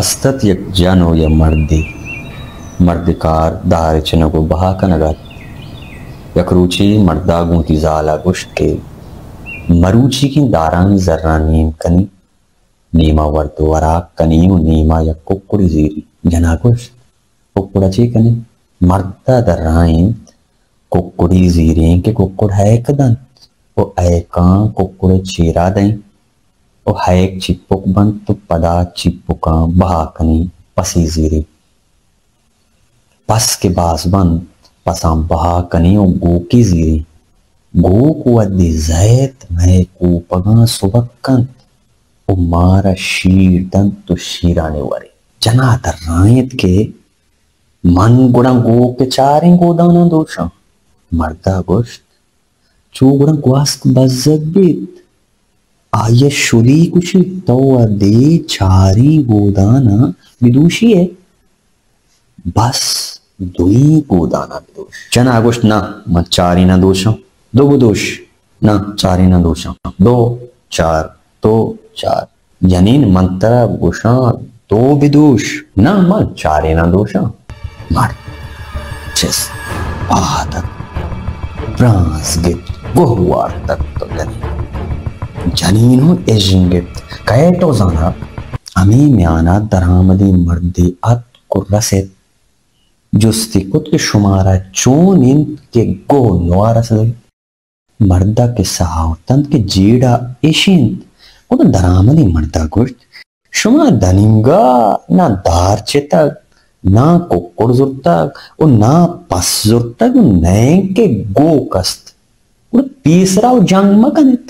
است ات یک جن و یک مردے۔ مرد کار دار چنگ و بہا کنگ ات۔ یک روچے مردا گوں وتی زالا گوشت کہ مروچیگیں دارانی زرا نیم کنی، نیما ورد و وراک کنی و نیما یک ککڑے زیری۔ جنا گوشت، ککڑا چے کنی؟ مردا درائینت، ککڑے زیریں کہ ککڑ ہیک دنت و ہیکاں ککڑ چیرا دئیں و ہیک چیپک بنت و پدا چیپکاں بہا کنیں، پسے زیریں۔ پس کہ باز بنت، پساں بہا کنیں و گوکے زیریں۔ گوک وھدے زیت، مئے کوپگاں سبک کنت و مارا شیر دنت و شیرانی ورے۔ جنا درائینت کہ من گڑا گوک ء چاریں گوداناں دوشاں۔ مردا گوشت، چو گڑا گواسک بزگ بیت، آئی ء شلی کشیت، تو وھدے چاریں گوداناں بدوشی ئے، بس دوئیں گوداناں بدوش۔ جنا گوشت، ناں، من چاریناں دوشاں۔ دو بدوش۔ ناں، چاریناں دوشاں۔ دو، چار، دو، چار۔ جنین، من ترا گوشاں، دو بدوش۔ ناں، من چاریناں دوشاں۔ مرد چست پاد ات، برانز گپت، گوہ وارتگ تو جنین۔ جنین ہوں اژن گپت، کئے تو زانا؟ ہمے میانا درآمدیں مردے اتک و رست۔ جستی کت کہ شمارا چون انت کہ گوہ نوا رسگ ء؟ مردا کسہ آورتنت کہ جیڑہ اش انت۔ گڑا درآمدیں مردا گوشت، شما دنینگا ناں دار چتگ، ناں ککڑ زرتگ و ناں پس زرتگ و نئیں کہ گوک است۔ گڑا پیسرا و جنگ مکنت۔